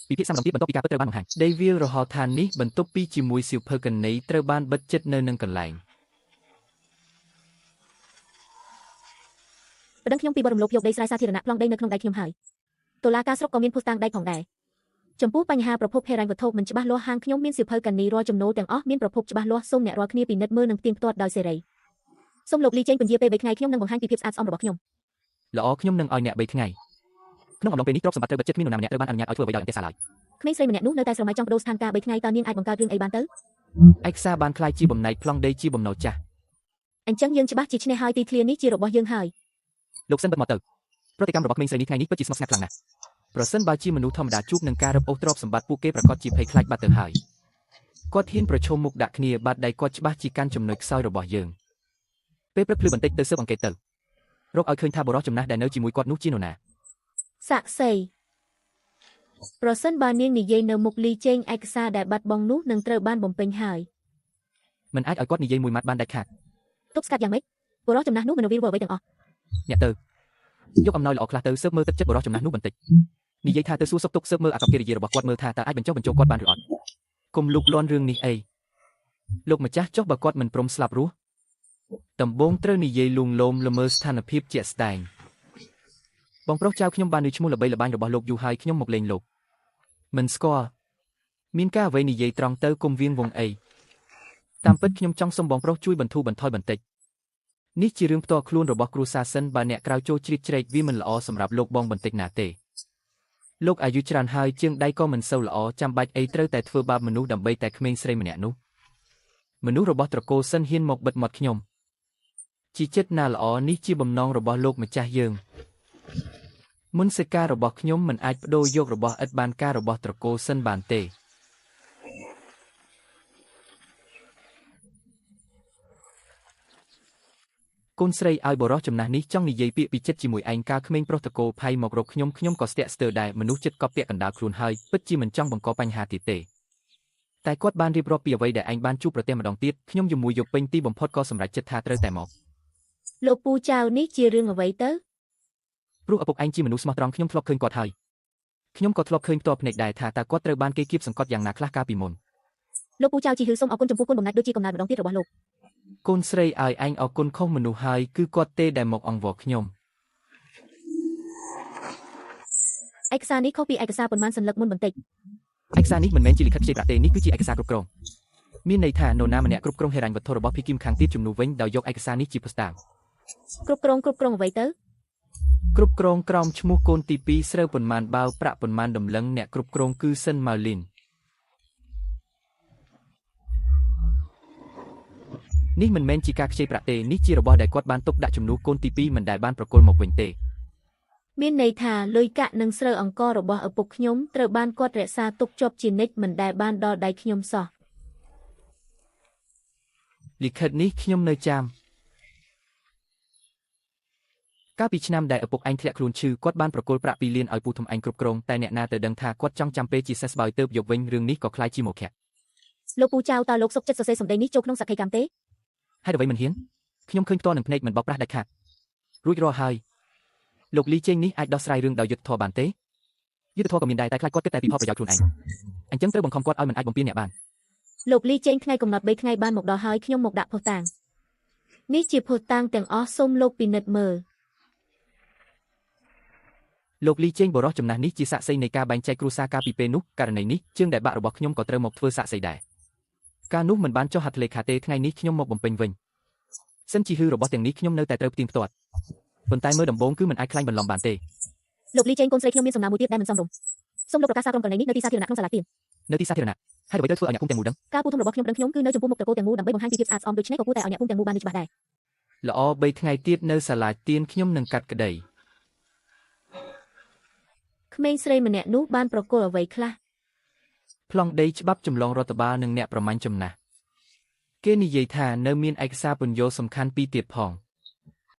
ពិភាក្សាម្ដងទៀតបន្ទាប់ពីការពិតត្រូវបានបង្ហាញ ដីវាលរហោឋាននេះបន្ទប់ពីរជាមួយសៀវភៅកណីត្រូវបានបិទជិតនៅនឹងកន្លែង ប្តឹងខ្ញុំពីបទរំលោភយកដីស្រែសាធារណៈប្លង់ដីនៅក្នុងដៃខ្ញុំហើយតុលាការស្រុកក៏មានភស្តុតាងដៃផងដែរចំពោះបញ្ហាប្រភពហិរញ្ញវត្ថុមិនច្បាស់លាស់ហាងខ្ញុំមានសៀវភៅកណីរាល់ចំណូលទាំងអស់មានប្រភពច្បាស់លាស់សូមអ្នករាល់គ្នាពិនិត្យមើលនិងផ្ទៀងផ្ទាត់ដោយសេរីសូមលោកលីចេញពន្យាពេល3ថ្ងៃខ្ញុំនឹងបង្ហាញពីភាពស្អាតស្អំរបស់ខ្ញុំ ល្អខ្ញុំនឹងឲ្យអ្នក3ថ្ងៃក្នុងអំឡុងពេលនេះទ្រព្យសម្បត្តិត្រូវបិទជិតគ្មាននរណាម្នាក់ត្រូវបានអនុញ្ញាតឲ្យធ្វើអ្វីដោយអន្តេសាឡើយ ក្មេងស្រីម្នាក់នោះនៅតែស្រមៃចង់បដូរស្ថានភាព3ថ្ងៃតើនាងអាចបង្កើតរឿងអីបានទៅ ឯកសារបានក្លាយជាបំណែកប្លង់ដីជាបំណុលចាស់ អញ្ចឹងយើងច្បាស់ជាឈ្នះហើយទីធ្លានេះជារបស់យើងហើយ លោកសិនបិទមកទៅប្រតិកម្មរបស់ក្មេងស្រីនេះថ្ងៃនេះពិតជាស្ងប់ស្ងាត់ខ្លាំងណាស់ ប្រសិនបើជាមនុស្សធម្មតាជួបនឹងការរឹបអូសទ្រព្យសម្បត្តិពួកគេប្រកាសជាភ័យខ្លាចបាត់ទៅហើយគាត់ហ៊ានប្រឈមមុខដាក់គ្នាបាត់ដៃគាត់ច្បាស់ជាកាន់ចំណុចខ្សោយរបស់យើង ពេលព្រឹកភ្លឺបន្តិចទៅស៊ើបអង្កេតទៅរកឲ្យឃើញថាបុរសចំណាស់ដែលនៅជាមួយគាត់នោះជានរណា សាក់សីប្រសិនបើនាងនិយាយនៅមុខលីចេងឯកសារដែលបាត់បង់នោះនឹងត្រូវបានបំពេញហើយ មិនអាចឲ្យគាត់និយាយមួយម៉ាត់បានដាច់ខាត ទប់ស្កាត់យ៉ាងម៉េចបុរសចំណាស់នោះមិនវិលវល់អ្វីទាំងអស់ អ្នកទៅយកអំណោយល្អខ្លះទៅស៊ើបមើលទឹកចិត្តបុរសចំណាស់នោះបន្តិចនិយាយថាទៅសួរសុខទុក្ខស៊ើបមើលអាកប្បកិរិយារបស់គាត់មើលថាតើអាចបញ្ចុះបញ្ចូលគាត់បានឬអត់ គុំលូកលាន់រឿងនេះអីលោកម្ចាស់ចុះបើគាត់មិនព្រមស្លាប់រស់ដំបងត្រូវនិយាយលួងលោមល្មើស្ថានភាពជាក់ស្ដែង បងប្រុសចៅខ្ញុំបានឮឈ្មោះល្បីល្បាញរបស់លោកយូរហើយខ្ញុំមកលេងលោក មិនស្គាល់មានការអ្វីនិយាយត្រង់ទៅគុំវៀងវងអីតាមពិតខ្ញុំចង់សុំបងប្រុសជួយបន្ធូរបន្ថយបន្តិចនេះជារឿងផ្ទាល់ខ្លួនរបស់គ្រួសារសិនបើអ្នកក្រៅចូលជ្រៀតជ្រែកវាមិនល្អសម្រាប់លោកបងបន្តិចណាទេលោកអាយុច្រើនហើយជាងដៃក៏មិនសូវល្អចាំបាច់អីត្រូវតែធ្វើបាបមនុស្សដើម្បីតែក្មេងស្រីម្នាក់នោះមនុស្សរបស់ត្រកូលសិនហ៊ានមកបិទមាត់ខ្ញុំជាចិត្តណាល្អនេះជាបំណងរបស់លោកម្ចាស់យើង មុនសិការបស់ខ្ញុំមិនអាចបដូរយករបស់ឥតបានការរបស់ត្រកូលសិនបានទេកូនស្រីឲ្យបរោះចំណាស់នេះចង់និយាយពាក្យពីចិត្តជាមួយឯងកាលក្មេងប្រុសតកូលផៃមករកខ្ញុំខ្ញុំក៏ស្ទាក់ស្ទើរដែរមនុស្សចិត្តកប់ពាក់កណ្ដាលខ្លួនហើយពិតជាមិនចង់បង្កបញ្ហាទៀតទេតែគាត់បានរៀបរាប់ពីអ្វីដែលឯងបានជួបប្រទះម្ដងទៀតខ្ញុំយំមួយយប់ពេញទីបំផុតក៏សម្រេចចិត្តថាត្រូវតែមក លោកពូចៅនេះជារឿងអ្វីទៅ ព្រោះឪពុកឯងជាមនុស្សស្មោះត្រង់ខ្ញុំធ្លាប់ឃើញគាត់ហើយខ្ញុំក៏ធ្លាប់ឃើញផ្ទាល់ភ្នែកដែរថាតើគាត់ត្រូវបានគេគៀបសង្កត់យ៉ាងណាខ្លះកាលពីមុន លោកពូចៅជីហឺសូមអរគុណចំពោះគុណបំណាច់ដូចជាកំណើតម្ដងទៀតរបស់លោក កូនស្រីឲ្យឯងអរគុណខុសមនុស្សហើយគឺគាត់ទេដែលមកអង្វរខ្ញុំ ឯកសារនេះខុសពីឯកសារប៉ុន្មានសន្លឹកមុនបន្តិច ឯកសារនេះមិនមែនជាលិខិតខ្ចីប្រាក់ទេនេះគឺជាឯកសារគ្រប់គ្រងមានន័យថានរណាម្នាក់គ្រប់គ្រងហិរញ្ញវត្ថុរបស់ភីគីមខាងទៀតជំនួសវិញដោយយកឯកសារនេះជាភស្តុតាង គ្រប់គ្រងគ្រប់គ្រងអ្វីទៅ គ្រប់គ្រងក្រោមឈ្មោះកូនទី2ស្រូវប៉ុន្មានបាវប្រាក់ប៉ុន្មានដំឡឹងអ្នកគ្រប់គ្រងគឺសិនម៉ៅលីន នេះមិនមែនជាការខ្ចីប្រាក់ទេនេះជារបស់ដែលគាត់បានទុកដាក់ជំនួសកូនទី2មិនដែលបានប្រគល់មកវិញទេ មានន័យថាលុយកាក់និងស្រូវអង្កររបស់ឪពុកខ្ញុំត្រូវបានគាត់រក្សាទុកជាប់ជានិច្ចមិនដែលបានដល់ដៃខ្ញុំសោះ លិខិតនេះខ្ញុំនៅចាំ កាលពីឆ្នាំដែលឪពុកឯងធ្លាក់ខ្លួនឈឺគាត់បានប្រគល់ប្រាក់2លានឲ្យពូធំឯងគ្រប់គ្រងតែអ្នកណាទៅដឹងថាគាត់ចង់ចាំពេលជាសេះស្បើយទៅយកវិញរឿងនេះក៏ក្លាយជាមោឃៈ លោកពូចៅតើលោកសុកចិត្តសរសេរសម្ដីនេះចូលក្នុងសក្ខីកម្មទេ ហេតុអ្វីមិនហ៊ានខ្ញុំឃើញផ្ទាល់នឹងភ្នែកមិនបោកប្រាស់ដាច់ខាតរួចរាល់ហើយលោកលីជេងនេះអាចដោះស្រាយរឿងដោយយុត្តិធម៌បានទេយុត្តិធម៌ក៏មានដែរតែខ្លាចគាត់គិតតែពីផលប្រយោជន៍ខ្លួនឯងអញ្ចឹងត្រូវបង្ខំគាត់ឲ្យមិនអាចបំពានអ្នកបាន លោកលីចេញថ្ងៃកំណត់3ថ្ងៃបានមកដល់ហើយខ្ញុំមកដាក់ភស្តុតាងនេះជាភស្តុតាងទាំងអស់សូមលោកពិនិត្យមើល លោកលីជេងបរោះចំណាស់នេះជាសាក្សីនៃការបែងចែកគ្រួសារកាលពីពេលនោះករណីនេះជើងដែលបាក់របស់ខ្ញុំក៏ត្រូវមកធ្វើសាក្សីដែរការនោះមិនបានចុះហត្ថលេខាទេថ្ងៃនេះខ្ញុំមកបំពេញវិញសិនជាហឺរបស់ទាំងនេះខ្ញុំនៅតែត្រូវផ្ទៀងផ្ទាត់ប៉ុន្តែមើលដំបូងគឺមិនអាចក្លែងបន្លំបានទេ លោកលីចេញកូនស្រីខ្ញុំមានសំណើមួយទៀតដែលមិនសមរម្យសូមលោកប្រកាសសារក្រុមករណីនេះនៅទីសាធារណៈក្នុងសាលាទៀន នៅទីសាធារណៈហើយអ្វីទៅធ្វើឲ្យអ្នកភូមិទាំងមូលដឹង ការពូធំរបស់ខ្ញុំដឹងខ្ញុំគឺនៅចំពោះមុខត្រកូលទាំងមូលដើម្បីបង្ហាញពីភាពស្អាតស្អំដូច្នេះក៏គួរតែឲ្យអ្នកភូមិទាំងមូលបានឮច្បាស់ដែរ ល្អ3ថ្ងៃទៀតនៅសាលាទៀនខ្ញុំនឹងកាត់ក្តី ក្មេងស្រីម្នាក់នោះបានប្រគល់អ្វីខ្លះ ប្លង់ដីច្បាប់ចម្លងរដ្ឋបាលនិងអ្នកប្រមាញ់ចំណាស់គេនិយាយថានៅមានឯកសារពន្យល់សំខាន់ពីរទៀតផង